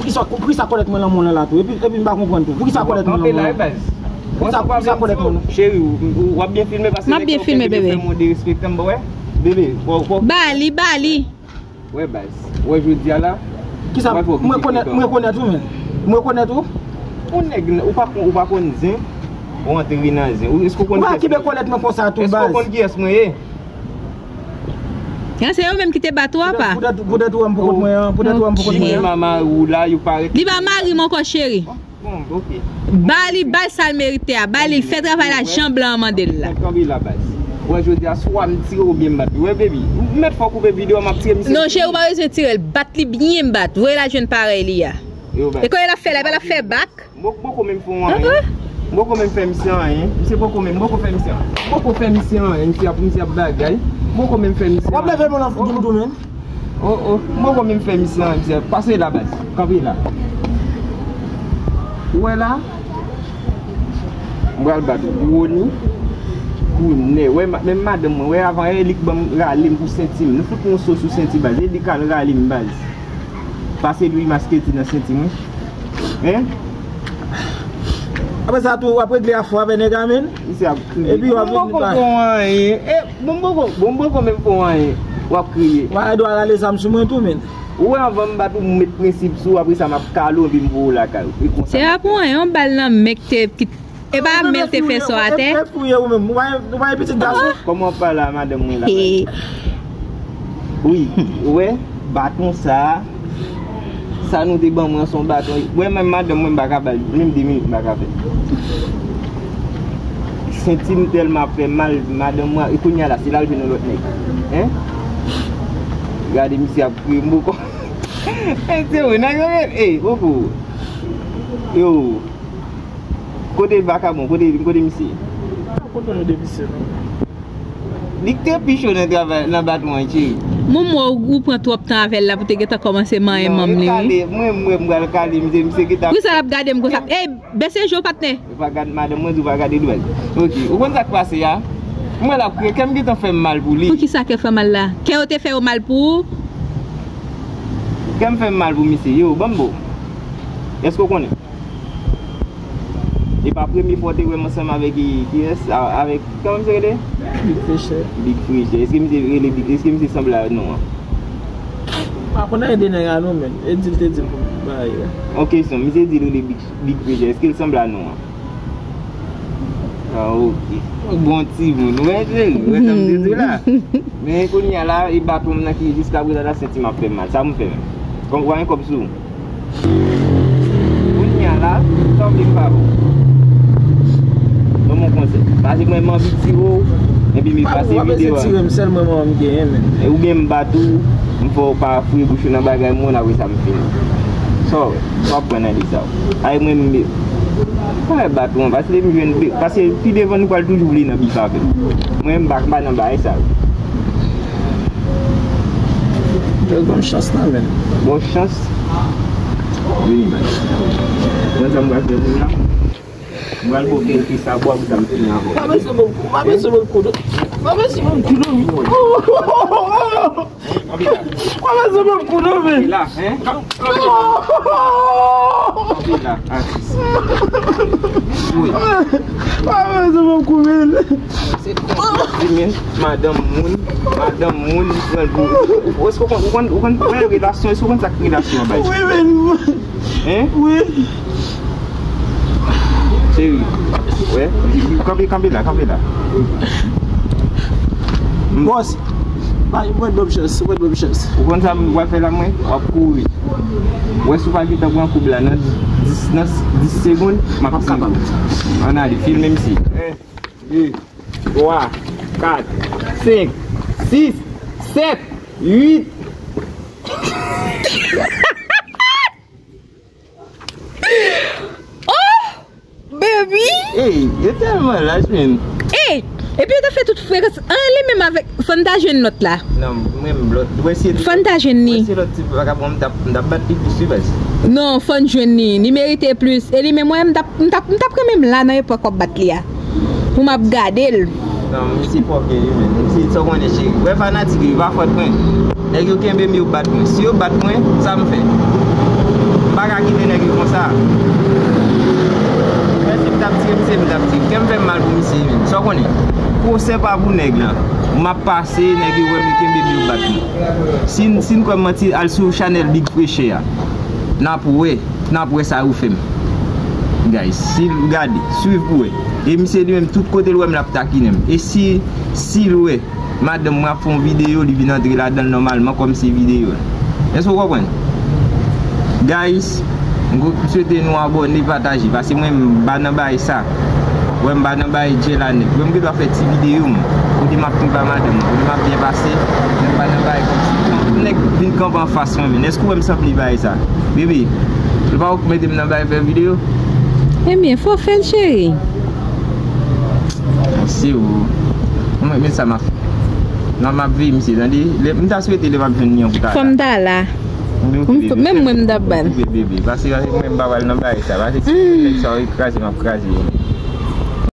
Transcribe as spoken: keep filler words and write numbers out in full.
Poukisa, poukisa kòlèt mwen nan men w lan la tou? Epi, epi m pa konprann tou. Poukisa kòlèt mwen nan men w lan? Poukisa, poukisa kòlèt mwen nan? Cheri, w, w, w ap byen filme, paske m ap byen filme, bebe. Fè m derespekte m, wè. Bebe, w, w. Ba li, ba li. Wè baz, wè jodi a la. Kisa? M rekonèt, m rekonèt ou, men. M rekonèt ou. Ou nèg, ou pa, ou pa konn zen, ou antre nan zen. Ou, èske w konn kiyès mwen ye? Ou pa kite kòlèt mwen konsa tou, baz. Èske w konn kiyès mwen ye? An, se yo menm ki te bat ou apa? Poutèt, poutèt ou wè m pou kont mwen an, poutèt ou wè m pou kont mwen an. Mama ou la, yo parèt. Li pa mari m ankò, cheri. Bon, ok. Ba li, ba l sa l merite a, ba li, fè travay la jan blan an mande l la. Kanpe la, baz. Wè, jodi a, swa m tire oubyen m bat. Wè, baby, ou mèt fò koupe videyo a, m ap tire misye. Non, cheri, ou pa bezwen tire l. Bat li byen bat. Voye l al jwenn parèy li a. Yo, baz. E kòman l ap fè la? Epa l ap fè bak? M poko menm fè w anyen. M poko menm fè misye anyen. Misye poko menm, m poko fè misye anyen. M poko fè misye anyen. Misye ap, misye ap bagay. M poko menm fè misye anyen. W ap leve men nan figi m tou, men. Oh, oh, m poko menm fè misye anyen, misye. Pase la, baz. Kanpe la. Ou wè la? M pral bat ou. Gwo ni. Kounè. Wè, ma-, menm madanm mwen. Wè, avan, e li k ban m rale m pou senti m. Nou fout yon so sou senti, baz. E li k al rale m, baz. Pase lwil masketi nan senti mwen. Hein? Apre sa tou, w ap regle afè avè nèg la, men. Misye ap kriye. Epi w ap vin pale. Bon, m poko fè w anyen. E, bon, m poko, bon, m poko menm fè w anyen. W ap kriye. W a dwa rale zam sou mwen tou, men. Ou wè, anvan m bat ou, m met prensip sou ou, apre sa, m ap kale w, epi m voye w lakay ou. E konsa. Se pa pou anyen, yon bal nan men k te, ki E pa men te fè sa atè. Ou pa, ou pa pitit gason. Kòman w pale a madanm mwen la? Wi, ou wè, baton sa a, sa nou te ban mwen se yon baton. Ou wè, menm madanm mwen, m pa ka ba l, menm de minit m pa ka fè. Senti m tèlman ap fè mal, madanm mwen, e kounye a la, se la l jwenn yon lòt nèg. Hein? Gade misye ap kriye, m poko. Hey, se vre, nèg yo ret, hey, poko. Yo. Kote vakabon? Kote, kote misye? Pa kote nou de misye, non. Li k te pi cho nan travay, nan baton an, cheri. Mwen, mwen, ou, ou pran twòp tan avè l la pou te gentan kòmanse manyen manm li, wi. Mwen, mwen, mwen pral kale misye, misye gentan. Poukisa l ap gade m konsa? Ey, bese je w, patnè. Ou pa gade madanm mwen, ou pa gade dwèt. Ok, ou konn sa k pase a? Mwen l ap kriye, kè m gentan fè m mal pou li. Poukisa kè fè mal la? Kè yo te fè yo mal pou ou? Kè m fè m mal pou misye. Yo, ban m bo. Èske w konnen? E pa premye fwa w te wè m ansanm avèk ki, kiyès? A, avèk, kòman misye rele? Big Frechè. Big Frechè. Èske misye rele Big, èske misye sanble a non an? M pa konn anyen de nèg la non, men. E di l te di m pou m bay, wi. Ok, son, misye di l rele Big, Big Frechè. Èske l sanble a non an? Ah, ok. Bon timoun. Ou wè, cheri, ou wè sa m te di w la? Men kounye a la, e baton m nan ki jiskaprezan la, senti m ap fè m mal. Sa pou m fè menm? Kòm ou pa gen kòb sou ou. Kounye a la, sa w vle m ba ou? Ban m yon konsèy. Pase mwen, m anvi tire w, epi m efase videyo a. Tire m sèl mwen, mwen m genyen, men. E oubyen m bat ou, m fè w pa foure bouch ou nan bagay moun, apre sa m fini. Sa w wè? W ap pran nan li sa. Ay, mwen, m, pa bat mwen, paske depi m jwenn, paske pi devan nou pral toujou vle nan bif avè m. Mwen, m pa, m pa nan bagay sa yo. Yo ban m chans la, men. Bon chans? Vini, man. Mwen, sa m pral fè pou la. M pral bo kèlke sa bwa pou sa m fini avè w. Pa bezwen bon, pa bezwen bon kou, non. Pa bezwen bon kou, non. Mwen pa se menm kou non, men. Kanpe la, hein? Kanpe la. Kanpe la, atis. Wi. Mwen pa se menm kou, men. Se konsa, men, madanm moun, madanm moun, li pran l pou, ou, ou, èske w konn, ou konn, ou konn, ou konn relasyon, èske w konn sa k relasyon, baz? Wi, men. Hein? Wi. Cheri, wè, kanpe, kanpe la, kanpe la. Bòs, bay, mwen ban m chans, mwen ban m chans. Ou konn sa m pral fè la, mwen? W ap kouri. Wè, si w pa gentan pran koub la nan dis, nan dis segonn, m ap tire w. Ann ale, filme misye. En, de, twa, kat, senk, sis, sèt, uit. Oh! Baby! Ey, yo tèlman lach, men. Ey! Epi yo ta fè tout frekans. An, li menm avèk. Fò n ta jwenn lòt la. Non, mwen, m lòt. Mwen se. Fò n ta jwenn li. Mwen se lòt tip vakabon, m t ap, m t ap bat li plis, wi, baz. Non, fò n jwenn li. Li merite plis. E li menm, mwen, m t ap, m t ap, m t ap kanmenm la nan epòk w ap bat li a. Pou m ap gade l. Non, misye fòkè, wi, men. Misye, sa w konnen, cheri. Wè fanatik yo, pa fòt mwen. Nèg yo kenbe m, yo bat mwen. Si yo bat mwen, sa m fè? M pa ka M t ap di, kè m fè m mal pou misye menm. Sa w konnen? Pwosè pa pou nèg lan. M ap pase, nèg yo wè m, yo kenbe m, yo bat mwen. Si n, si n kwè m manti, al sou chanèl Big Freche a. N ap wè, n ap wè sa yo fè m. Guys, si l gade, swiv pou wè. E misye li menm, tout kote l wè m, l ap takinen m. E si, si l wè madanm mwen ap fè yon videyo, li vin antre ladan l nòmalman kòmsi videyo l. Èske w konprann? Guys, m swete nou abòne, pataje, paske mwen m pa nan bagay sa. Wè m pa nan bagay djèl a nèg. Wè m gendwa fè ti videyo m, kote m ap ri ba madanm mwen, kote m ap byen pase, men m pa nan bagay kòmsi. Yon nèg vin kanpe anfas mwen, men èske w wè m sanble bagay sa? Bebe, ou pa wè w mete m nan bagay fè videyo? Ebyen, fò w fè l, cheri. Mesye o. Mwen, men sa m ap fè. Non, m ap veye misye, tande. Lè, m ta swete lè m ap jwenn li an pou ta la. Fò m ta la. Menm mwen m t ap ba l. Bebe, bebe. Paske mwen m pa pral nan bagay sa. Paske si nèg sa yo kraze, m ap kraze yo.